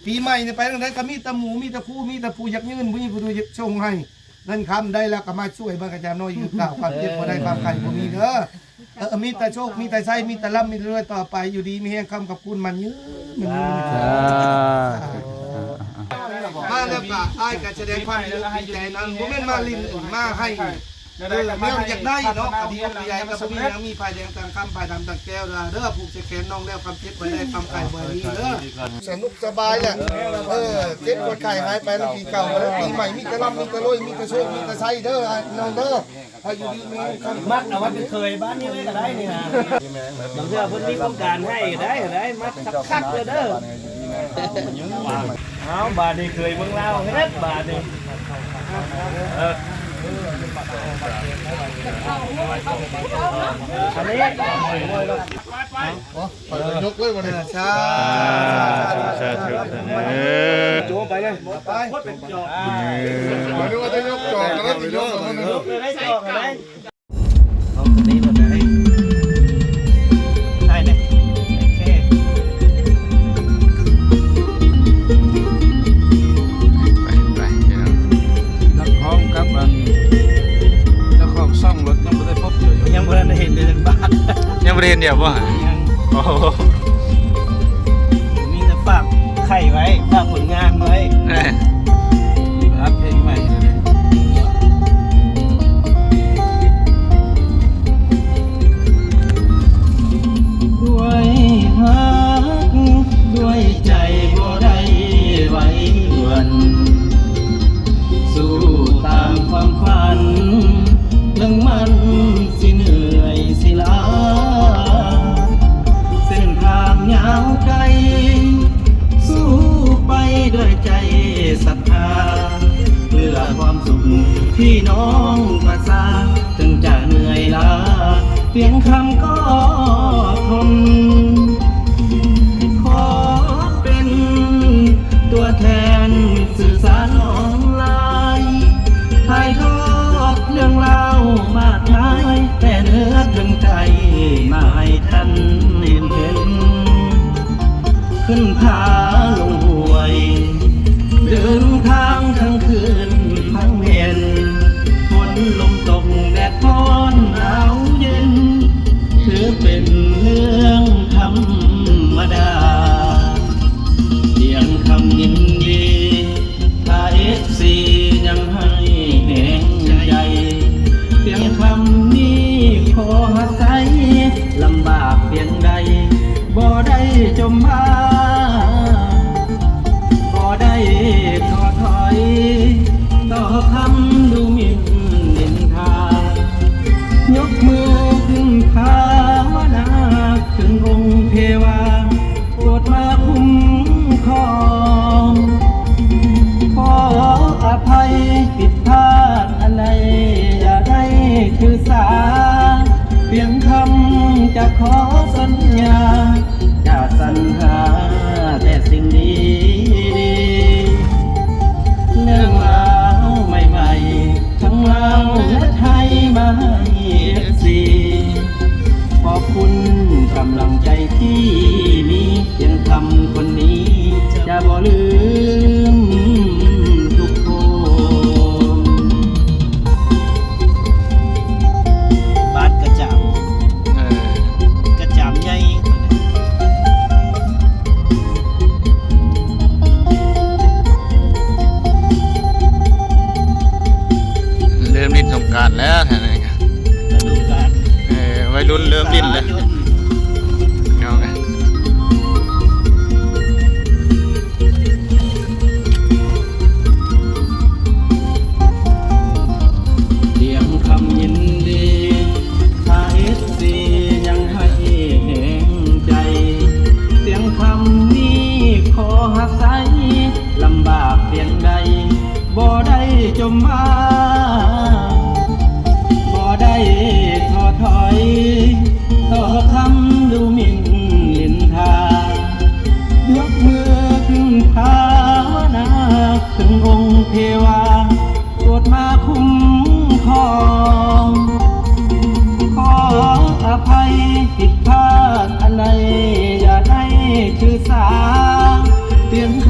ປີໃໝ່ນີ້ໄປທາງໃດກໍມີແຕ່ໝູ່ ມີແຕ່ຄູ່ ມີແຕ່ຜູ້ຢາກຍື່ນ ບໍ່ມີຜູ້ໃດຢາກສົ່ງໃຫ້. ເງິນຄຳໄດ້ແລ້ວກໍມາຊ່ວຍເບິ່ງກະຈາມນ້ອຍ ຢູ່ກ່າວຄວາມເຈັບບໍ່ໄດ້ ຄວາມໄຂ້ບໍ່ມີເດີ. ເອີ ມີແຕ່ໂຊກ ມີແຕ່ໄຊ ມີແຕ່ລ່ຳ ມີແຕ່ລວຍ ຕໍ່ໄປຢູ່ດີມີແຮງ ຄຳກັບຄຸນໝັ້ນຍືນ ໝັ້ນຍືນ. ສາທຸ ມາແລ້ວກໍອ້າຍກໍສະແດງຄວາມດີໃຈນຳ ບໍ່ແມ່ນມາຫຼິ້ນ ມາໃຫ້ ເອີ ແນວຢາກໄດ້ເນາະ ກໍດີອົກດີໃຈ ກໍບໍ່ມີຫຍັງ ມີຜ້າແດງຕ່າງຄຳ ຜ້າດຳຕ່າງແກ້ວເດີ ຜູກໃສ່ແຂນນ້ອງແລ້ວ ຄວາມເຈັບບໍ່ໄດ້ ຄວາມໄຂ້ບໍ່ມີເດີ. ສະໜຸກສະບາຍແຫຼະ ເອີ ເຈັບປວດໄຂ້ຫາຍໄປແລ້ວ ປີເກົ່າມາແລ້ວ ປີໃໝ່ມີແຕ່ລ່ຳ ມີແຕ່ລວຍ ມີແຕ່ໂຊກ ມີແຕ່ໄຊເດີ ນ້ອງເດີ. ໃຫ້ຢູ່ດີມີແຮງ ມັກເອົາໄວ້ເປັນເຂີຍບ້ານນີ້ເລີຍກໍໄດ້ນີ້ນະ. ບາງເທື່ອເພິ່ນມີໂຄງການໃຫ້ກໍໄດ້ ໄດ້ມັກຄັກໆເລີຍເດີ. ເອົາ ບາດນີ້ເຂີຍເມືອງລາວເຮັດບາດນີ້ ເອີ ອັນນີ້ ໄປ ໄປ ໄປ ຍົກເລີຍບັດນີ້ ສາທຸ ສາທຸ ສາທຸ ເອີ ໂຈໄປເລີຍ ໄປ ເອີ ບໍ່ໄດ້ວ່າຈະຍົກຈອກ ແຕ່ວ່າຊິຍົກ ຍົກເລີຍ ໄດ້ຈອກ ໄດ້ ເອົາ ອັນນີ້ລະໄດ້ ໄດ້ເດ້ ໂອເຄ ໄປ ໄປ ພີ່ນ້ອງ ນັກຮ້ອງກັບອັນ ເຈົ້າຂອງຊ່ອງລົດຍັງບໍ່ໄດ້ພົບຢູ່ ຍັງບໍ່ທັນໄດ້ເຫັນເດ ຈັກບາດ ຍັງບໍ່ໄດ້ເຫັນດຽວບໍ່? ຍັງ ໂອ້ໂຫ ມີແຕ່ຝາກໄຂ່ໄວ້ ຝາກຜົນງານໄວ້ ເອີ ອັດເພງໃໝ່ເລີຍ ດ້ວຍຮັກ ດ້ວຍໃຈບໍ່ໄດ້ໄຫວຫວັ່ນ ສູ້ຕາມຄວາມຝັນ ເຖິງມັນຊິເມື່ອຍຊິລ້າ ເສັ້ນທາງຍາວໄກ ສູ້ໄປດ້ວຍໃຈສັດທາ ເພື່ອຄວາມສຸກພີ່ນ້ອງປະຊາ ເຖິງຈະເມື່ອຍລ້າ ພຽງຄຳກໍທົນ ຂໍເປັນຕົວແທນສື່ສານອອນລາຍ ຖ່າຍທອດເລື່ອງລາວມາກມາຍ ແຕ່ເນື້ອເຖິງໃຈມາໃຫ້ທ່ານເຫັນເຫັນ ຂຶ້ນຜາລົງຫ້ວຍ ເດີນທາງທັງຄືນທັງເວັນ ຝົນລົມຕົກແດດຮ້ອນໜາວເຢັນ ຖືເປັນເລື່ອງທຳມະດາ ພຽງຄຳຍິນດີ ຖ້າເອັຟຊີຍັງໃຫ້ແຮງໃຈ ພຽງຄຳນີ້ຂໍຮັບໃຊ້ ລຳບາກພຽງໃດ ບໍ່ໄດ້ຈົມບາ ບໍ່ໄດ້ທໍ້ຖອຍ ຕໍ່ຄຳດູໝິ່ນນິນທາ ຍົກມືຂຶ້ນພາວະນາເຖິງອົງເທວາ ໂປດມາຄຸ້ມຄອງ ຂໍອະໄພຜິດພາດອັນໃດ ຢ່າໄດ້ຖືສາ ພຽງຄຳຈະຂໍສັນຍາ ຈະສັນຫາແຕ່ສິ່ງດີໆ ເລື່ອງລາວໃໝ່ໆ ທັງລາວແລະໄທມາໃຫ້ເອັຟຊີ ຂອບຄຸນກຳລັງໃຈທີ່ມີ ພຽງຄຳຄົນນີ້ຈະບໍ່ລືມທຸກຄົນ. ບາດກະຈາມ ເອີ ກະຈາມໃຫຍ່ ເລີ່ມຫຼິ້ນສົງການແລ້ວ ລະດູການ ເອີ ໄວລຸ້ນເລີ່ມຫຼິ້ນແລ້ວ ສາທຸ ພີ່ນ້ອງເອີຍ. ພຽງຄຳຍິນດີ ຖ້າເອັຟຊີຍັງໃຫ້ແຮງໃຈ ພຽງຄຳນີ້ຂໍຮັບໃຊ້ ລຳບາກພຽງໃດ ບໍ່ໄດ້ຈົມບາ ບໍ່ໄດ້ທໍ້ຖອຍ ຕໍ່ຄຳດູໝິ່ນນິນທາ ຍົກມືຂຶ້ນພາວະນາ ເຖິງອົງເທວາ ໂປດມາຄຸ້ມຄອງ ຂໍອະໄພຜິດພາດອັນໃດ ຢ່າໄດ້ຖືສາ ພຽງຄ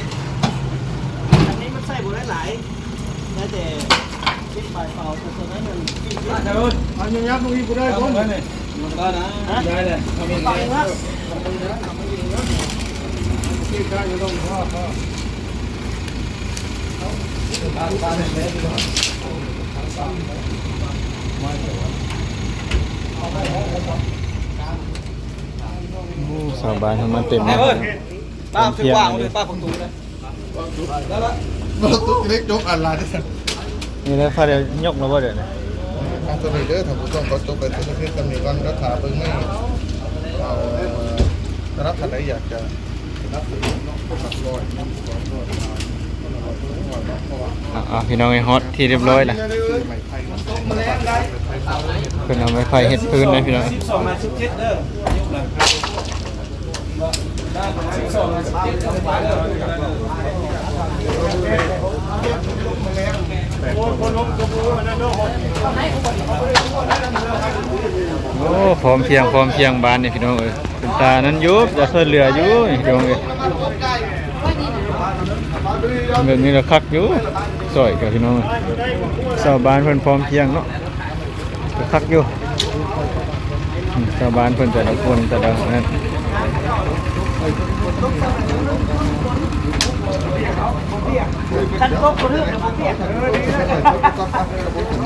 ອັນນີ້ມັນໃສ່ບໍ່ໄດ້ຫຼາຍ ໄດ້ແຕ່ປິດປາຍເປົ່າ ແຕ່ໂຕນັ້ນມັນປິດ ເອົາຍາວໆ ຕົງນີ້ບໍ່ໄດ້ບໍ່ນີ້ ໄດ້ນະ ໄດ້ແຫຼະ ເອົາໄປວະ ໂອ້ ຊາວບ້ານເພິ່ນມາເຕັມເນາະ ຕາມຖືກວາງເລີຍ ປາກປະຕູເລີຍ ແລ້ວລະ ບໍ່ຕຸກເລັກຈົກອັນລະ ນີ້ແຫຼະ ຟ້າວໄດ້ຍົກແລ້ວບໍ່ດຽວນີ້ ອ່າ ຕົວນີ້ເດີ ທ່ານຜູ້ຊົມ ຂໍຈົບໄປເທື່ອລະພຽງສ່ຳນີ້ກ່ອນ ແລ້ວຖ້າເບິ່ງໃນ ເອີ ສຳລັບທ່ານໃດຢາກຈະ ອ່າ ອ່າ ພີ່ນ້ອງເອີຍ ຮອດທີ່ຮຽບຮ້ອຍລະ ເພິ່ນເອົາໄມ້ໄຜ່ເຮັດພື້ນເດ້ພີ່ນ້ອງ ສິບສອງ ສິບເຈັດເດີ ສິບສອງ ສິບເຈັດ ໂອ້ ພ້ອມພຽງ ພ້ອມພຽງ ບ້ານນີ້ພີ່ນ້ອງເອີຍ ເປັນຕານັ້ນຢູ່ ຕາຊ່ວຍເຫຼືອຢູ່ພີ່ນ້ອງເອີຍ ແບບນີ້ລະຄັກຢູ່ ຊ່ອຍກັນພີ່ນ້ອງເອີຍ ຊາວບ້ານເພິ່ນພ້ອມພຽງເນາະ ກະຄັກຢູ່ ອືມ ຊາວບ້ານເພິ່ນແຕ່ລະຄົນແຕ່ລະນັ້ນ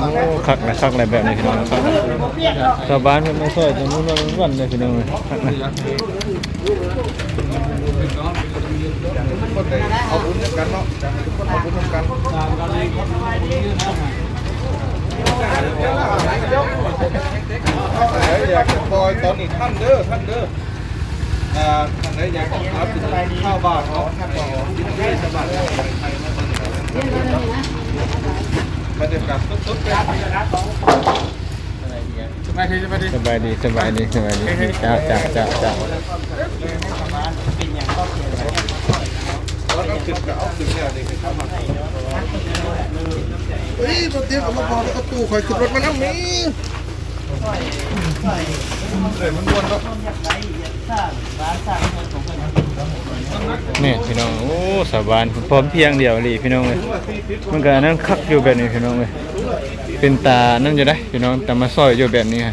ໂອ້ ຄັກແຫຼະ ຄັກແຫຼະ ແບບນີ້ພີ່ນ້ອງ ຄັກແຫຼະ ຊາວບ້ານເພິ່ນມາຊ່ອຍກັນວັນໆເລີຍພີ່ນ້ອງ ຄັກແຫຼະ. ທຸກຄົນໄດ້ເອົາບຸນນຳກັນເນາະ ຢາກໃຫ້ທຸກຄົນເອົາບຸນນຳກັນ ໃຜຢາກຈະປ່ອຍຕອນນີ້ທັນເດີ ທັນເດີ ອ່າ ທ່ານໃດຢາກຈະຮັບເປັນຊາວບ້ານເນາະ ຊາວບ້ານ ບັນຍາກາດສົດໆ ເລີຍ. ສະບາຍດີ ສະບາຍດີ ສະບາຍດີ ສະບາຍດີ ສະບາຍດີ ເຈົ້າ ເຈົ້າ ເຈົ້າ ເຈົ້າ ເອີຍ ບໍ່ຕຽມເອົາມາບອກ ແລ້ວກໍຕູ້ຂ້ອຍຂຶ້ນລົດມານຳນີ້ ເອີຍ ມັນມ່ວນເນາະ ແມ່ນພີ່ນ້ອງ ໂອ້ ຊາວບ້ານພ້ອມພຽງດຽວອີ່ຫຼີພີ່ນ້ອງເອີຍ ມັນກໍອັນນັ້ນຄັກຢູ່ແບບນີ້ພີ່ນ້ອງເອີຍ ເປັນຕານັ້ນຢູ່ເດ້ພີ່ນ້ອງ ຕາມາຊ່ອຍຢູ່ແບບນີ້ຮະ.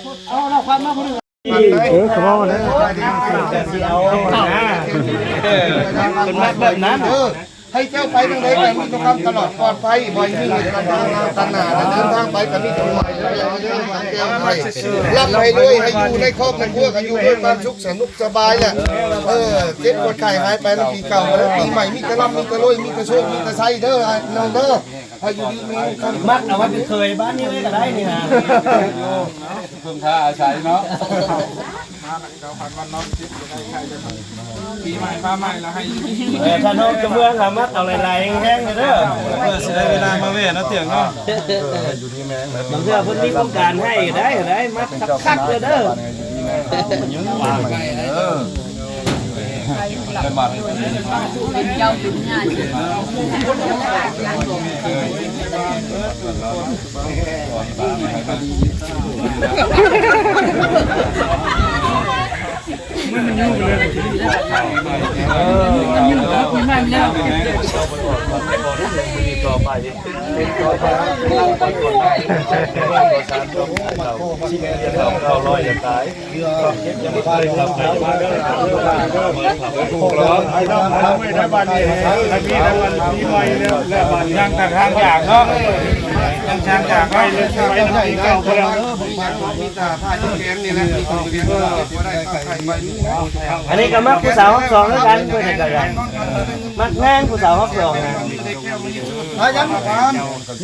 ເອີ ເຂົາເວົ້າແລ້ວ ເອີ ເພິ່ນມັກແບບນັ້ນ. ເອີ ໃຫ້ເຈົ້າໄປທາງໃດກໍມີແຕ່ຄວາມຕະຫຼອດປອດໄພ, ບໍ່ໃຫ້ມີເຫດການທາງດ້ານຕັນຫາ ແລະ ເດີນທາງໄປກໍມີແຕ່ຄວາມປອດໄພ, ຮ່ຳໃຫ້ລວຍ, ໃຫ້ຢູ່ໃນຄອບໃນຄົວກໍຢູ່ດ້ວຍຄວາມສຸກສະໜຸກສະບາຍແຫຼະ. ເອີ ເຈັບປວດໄຂ້ຫາຍໄປນຳປີເກົ່າ, ແລ້ວປີໃໝ່ມີແຕ່ຮ່ຳ ມີແຕ່ລວຍ ມີແຕ່ໂຊກ ມີແຕ່ໄຊເດີ ນ້ອງເດີ. ໃຫ້ຢູ່ດີມີແຮງ ມັກເອົາໄວ້ເປັນເຂີຍບ້ານນີ້ເລີຍກໍໄດ້ນີ້ນະ. ເພິ່ງພາອາໄສເນາະ. ມາແລ້ວເຈົ້າພັນວັນນອນຊິດ ຈະໄດ້ໄຂ່ຈະໄດ້ ປີໃໝ່ຟ້າໃໝ່ລະໃຫ້ຢູ່ດີມີແຮງ. ເອີ ທ່ານຮອງເຈົ້າເມືອງຫາມັດເອົາຫຼາຍໆແຮງໆເດີ ເພື່ອຊິໄດ້ເວລາມາແວ່ເນາະ ຕຽງເນາະ. ບາງເທື່ອເພິ່ນມີໂຄງການໃຫ້ກໍໄດ້ ໄດ້ມັດຄັກໆເດີ. ຍັງແຕ່ທາງຢາກເນາະ ຍັງທາງຢາກໄວ້ເລີຍ ໄປນຳປີເກົ່າພຸ້ນແລ້ວ. ມີແຕ່ຜ້າຢູ່ແຂນນີ້ແຫຼະ ມີຂອງແຂນ ບໍ່ໄດ້ເຂົ້າໃກ້ໄວ້. ອັນນີ້ກໍມັກຜູ້ສາວຮອບສອງຄືກັນ ເພິ່ນກໍຢາກມັກແຮງຜູ້ສາວຮອບສອງນະ.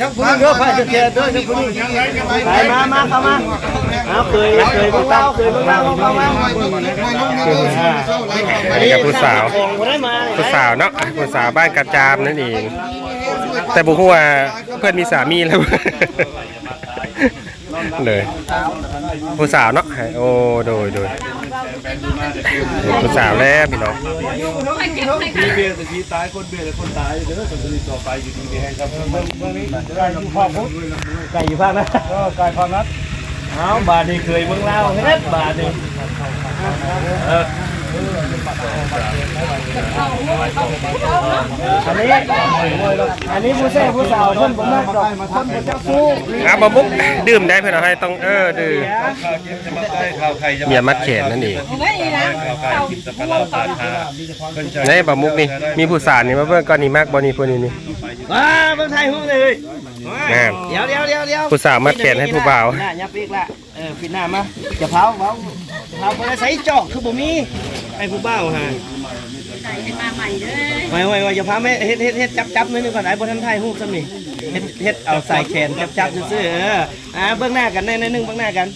ຍັງຜູ້ໜຶ່ງເດີ ພາຍແຂນເດີ ຍັງຜູ້ໜຶ່ງ. ໄປ ມາ ມາ ເຂົ້າມາ. ເອົາ ເຂີຍ ເຂີຍເມືອງລາວ ເຂີຍເມືອງລາວ ເຂົ້າມາ. ອ່າ ອັນນີ້ກໍຜູ້ສາວ ຂອງບໍ່ໄດ້ມາ ຜູ້ສາວເນາະ ຜູ້ສາວບ້ານກະຈາມນັ້ນເອງ ແຕ່ບໍ່ຮູ້ວ່າເພິ່ນມີສາມີແລ້ວ. ເລີຍ ຜູ້ສາວເນາະ ໂອ້ ໂດຍ ໂດຍ ຜູ້ສາວແລ້ວພີ່ນ້ອງ. ມີເບຍແຕ່ຜີຕາຍ ຄົນເບຍແຕ່ຄົນຕາຍເດີ ສັນດານຕໍ່ໄປຢູ່ດີມີແຮງຄັບ. ເບິ່ງ ເບິ່ງນີ້ ໄກ່ຢູ່ພາກພຸ້ນ ໄກ່ຢູ່ພາກນັ້ນ ເອີ ໄກ່ພາກນັ້ນ. ເອົາ ບາດນີ້ເຂີຍເມືອງລາວເຮັດບາດນີ້. ເອີ ອັນນີ້ ອັນນີ້ຜູ້ແຊຜູ້ສາວເພິ່ນບໍ່ມັກດອກ ເພິ່ນບໍ່ຈັກຊູ້. ອ່າ ບໍ່ບຸກ ດື່ມໄດ້ ເພິ່ນເອົາໃຫ້ ຕ້ອງ ເອີ ດື່ມ. ເມຍມັດແຂນນັ້ນເອງ. ນີ້ ບໍ່ມຸກນີ້ ມີຜູ້ສາວນີ້ ມາເບິ່ງກ່ອນນີ້ ມັກບໍ່ນີ້ ຜູ້ນີ້ນີ້. ວ້າ ເບິ່ງຖ່າຍຮູບເລີຍ. ນັ້ນ ດຽວໆໆໆ ຜູ້ສາວມັດແຂນໃຫ້ຜູ້ບ່າວ. ໜ້າ ຫຍັບອີກລະ. ເອີ ປິດໜ້າມາ ຈະພາວເວົ້າ ຈະພາວບໍ່ໄດ້ໃສ່ຈອກ ຄືບໍ່ມີໃຫ້ຜູ້ບ່າວຫາ. ໃສ່ໃຫ້ມາໃໝ່ເດີ. ໄວ້ໆໆ ຢ່າພາວແມ່ ເຮັດ ເຮັດ ເຮັດ ຈັບໆ ໜ້ອຍໜຶ່ງກ່ອນ ອ້າຍບໍ່ທັນຖ່າຍຮູບຊ້ຳນີ້. ເຮັດ ເຮັດເອົາສາຍແຂນຈັບໆ ຊື່ໆ. ເອີ ອ່າ ເບິ່ງໜ້າກັນ ໜ້ອຍໜຶ່ງ ເບິ່ງໜ້າກັນ.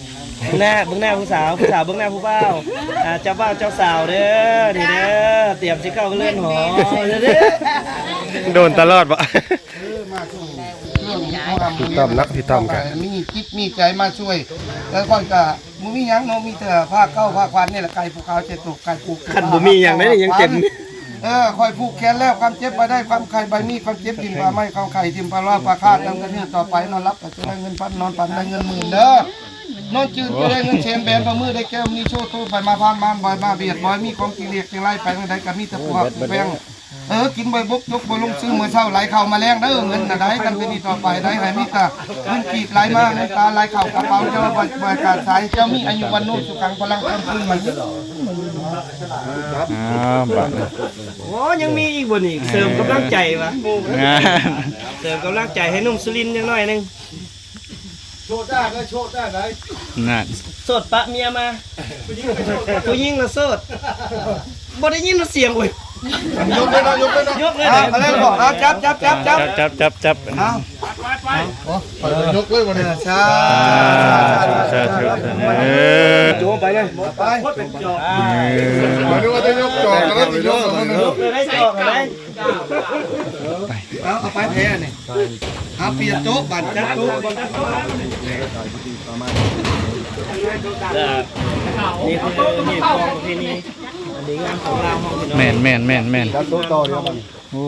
ໜ້າ ເບິ່ງໜ້າຜູ້ສາວ ຜູ້ສາວເບິ່ງໜ້າຜູ້ບ່າວ. ອ່າ ເຈົ້າບ່າວເຈົ້າສາວເດີ ນີ້ເດີ ຕຽມຊິເຂົ້າເຮືອນຫໍເດີ. ໂດນຕະຫຼອດບໍ່? ເອີ ມາສົ່ງເຄື່ອງ ພີ່ຕ້ອມເນາະ ພີ່ຕ້ອມກະມີຈິດມີໃຈມາຊ່ວຍ ແລ້ວຂ້ອຍກະບໍ່ມີຫຍັງເນາະ ມີແຕ່ຜ້າເກົ່າຜ້າຂວັນນີ້ແຫຼະ ໄກ່ພູຂາວເຈັດໂຕ ໄກ່ພູ ຄັນບໍ່ມີຫຍັງໃດນີ້ຍັງເຕັມ. ເອີ ຂ້ອຍຜູກແຂນແລ້ວ ຄວາມເຈັບບໍ່ໄດ້ ຄວາມໄຂ້ບໍ່ມີ ຄວາມເຈັບຖິ້ມຜ້າໄມ້ ຄວາມໄຂ້ຖິ້ມຜ້າລາວຜ້າຄາດ ຕັ້ງແຕ່ນີ້ຕໍ່ໄປ ນອນຫຼັບກໍຈະໄດ້ເງິນພັນ ນອນຝັນໄດ້ເງິນໝື່ນເດີ ນອນຕື່ນກໍໄດ້ເງິນແສນ ແບນປະມືໄດ້ແກ້ວ ມີໂຊດໂຕໄປມາຜ່ານມານ ບໍ່ໃຫ້ມາບຽດ ບໍ່ໃຫ້ມີຂອງກິເລດກິໄລ ໄປທາງໃດກໍມີແຕ່ຜູ້ຮັກຜູ້ແພງ. ເອີ ກິນໃບບົກຈົກບໍ່ລົງ ຊື້ມື້ເຊົ້າໄຫຼເຂົ້າມາແລງເດີ ເງິນນະໄດ້ ຄັນເປັນນີ້ຕໍ່ໄປໄດ້ ໃຫ້ມີແຕ່ເງິນກີບໄຫຼມາ ເງິນຕາໄຫຼເຂົ້າກະເປົາ ເຈົ້າບໍ່ ບໍ່ການໃຊ້ ເຈົ້າມີອາຍຸວັນໂນສຸຂັງພະລັງ ຄວາມຄືນມັນ. ອ້າວ ບາດນີ້ ໂອ້ ຍັງມີອີກບໍ່ນີ້? ເສີມກຳລັງໃຈວະ ເສີມກຳລັງໃຈໃຫ້ໜຸ່ມສຸລິນຈັກໜ້ອຍໜຶ່ງ. ໂຊດໄດ້ ໂຊດໄດ້ ນັ້ນ ໂສດປະເມຍມາ ຜູ້ຍິງລະໂສດ ບໍ່ໄດ້ຍິນສຽງ ໂອ້ຍ ຍົກເລີຍເນາະ ຍົກເລີຍເນາະ ຍົກເລີຍ ເອົາ ເອົາເລີຍ ເອົາ ຈັບ ຈັບ ຈັບ ຈັບ ຈັບ ຈັບ ຈັບ ເອົາ ໄປ ໄປ ໄປ ຍົກເລີຍບັດນີ້ ສາທຸ ສາທຸ ເອີ ໂຈມໄປເລີຍ ໄປ ເອີ ບໍ່ໄດ້ວ່າຈະຍົກຈອກ ກະໄດ້ຊິຍົກ ຍົກເລີຍ ໄດ້ຈອກ ໄດ້ ເອົາ ເອົາໄປແທ້ນີ້ ຫາປ່ຽນໂຕະ ບາດຈັດໂຕະ ນີ້ຄືຮີດຄອງປະເພນີ ອັນດີງາມຂອງລາວເຮົາພີ່ນ້ອງ ແມ່ນໆໆໆ ຈັດໂຕະຕໍ່ດຽວບັດນີ້ ໂອ້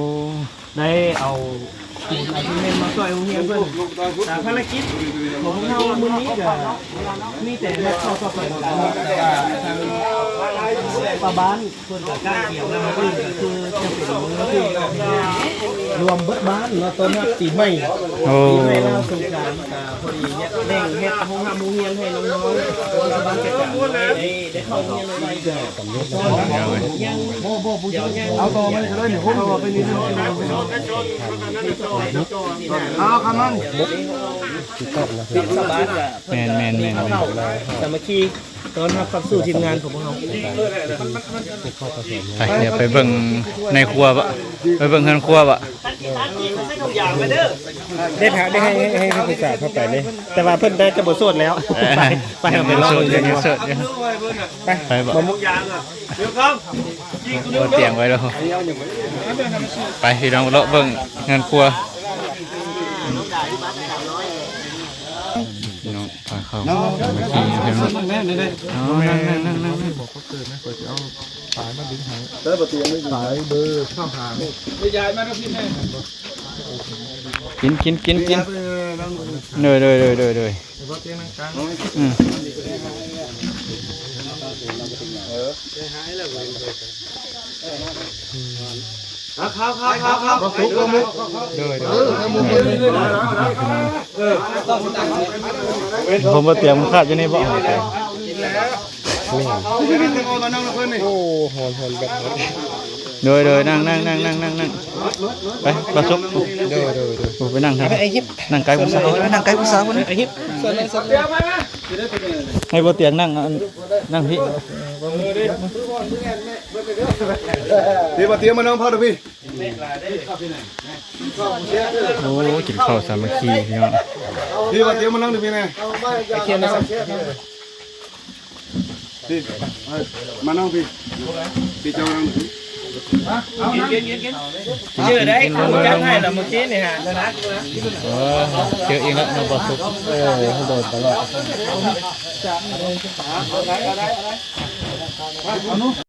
ໄດ້ເອົາ ເອົາເງິນມາຊ່ວຍໂຮງຮຽນເພິ່ນ ແຕ່ພາລະກິດຂອງພວກເຮົາມື້ນີ້ກະມີແຕ່ມາເຂົ້າຊ່ອຍກັນ ແຕ່ວ່າທາງ ປະບ້ານເພິ່ນກໍກະກຽມນຳມື້ອື່ນ ກໍຄືຈະເປັນມື້ທີ່ລວມເບິດບ້ານເນາະ ຕ້ອນຮັບປີໃໝ່ ໂອ້ ປີໃໝ່ລາວສົງການ ກໍພໍດີເຮັດ ແບ່ງເຮັດໂຮງຮ່ຳໂຮງຮຽນໃຫ້ນ້ອງໆ ເທດສະບານຈັດການໄດ້ ໄດ້ເຂົ້າໂຮງຮຽນໄວໆ ເອົາຕໍ່ໄປນີ້ ເອົາຄຳນັ້ນ ເທດສະບານກໍ ແມ່ນໆໆໆ ສາມັກຄີ ຕ້ອນຮັບເຂົ້າສູ່ທີມງານຂອງພວກເຮົາ ໄປ ດຽວໄປເບິ່ງໃນຄົວບໍ ໄປເບິ່ງເຮືອນຄົວບໍ ໄດ້ຖາມ ໄດ້ໃຫ້ ໃຫ້ ໃຫ້ທີ່ປຶກສາເຂົ້າໄປເລີຍ ແຕ່ວ່າເພິ່ນໜ້າຈະບໍ່ໂສດແລ້ວ ເອີ ໄປ ໄປ ເຮົາໄປລອງເບິ່ງ ຍັງໂສດຢູ່ ໄປ ໄປບໍ ບໍ່ຕຽງໄວ້ແລ້ວ ໄປພີ່ນ້ອງ ເລາະເບິ່ງເຮືອນຄົວ ພີ່ນ້ອງ ພາເຂົ້າ ສາມັກຄີເພິ່ນ ເອົາ ນັ່ງໆໆໆ ໄດ້ບໍ່ຕຽງ ສາຍເບີເຂົ້າຫາ ກິນ ກິນ ກິນ ກິນ ເອີ ໂດຍ ໂດຍ ໂດຍ ໂດຍ ໂດຍ ອືມ ບໍ່ສຸກບໍ່ມຸກ ເອີ ບໍ່ມຸກ ເອີ ບໍ່ຕຽງ ມັນຂາດຢູ່ນີ້ບໍ່ ໂອ້ ຮ້ອນໆ ແບບ ໂດຍ ໂດຍ ນັ່ງ ນັ່ງ ນັ່ງ ນັ່ງ ນັ່ງ ໄປ ບໍ່ສຸກ ໂດຍ ໂດຍ ໂດຍ ໂອ້ ໄປນັ່ງທາງ ໄອ້ຮິບ ນັ່ງໃກ້ຜູ້ສາວ ນັ່ງໃກ້ຜູ້ສາວພຸ້ນ ໄອ້ຮິບ ໃຫ້ບໍ່ຕຽງນັ່ງ ອັນ ນັ່ງພີ້ ພີ່ ບໍ່ຕຽງມານັ່ງພັກເດີພີ່ ໂອ້ ກິນເຂົ້າສາມັກຄີພີ່ນ້ອງ ພີ່ ບໍ່ຕຽງມານັ່ງເດີພີ່ແນ່ ພີ່ ມານັ່ງພີ້ ພີ່ເຈົ້ານັ່ງພີ້ ກິນ ກິນ ກິນ ກິນ ເຈີໄດ້ ຈັດໃຫ້ລະມື້ກີ້ນີ້ຫາ ເອີ ເຈີອີກແລ້ວເນາະ ບໍ່ສຸກ ເອີ ໂດນຕະຫຼອດ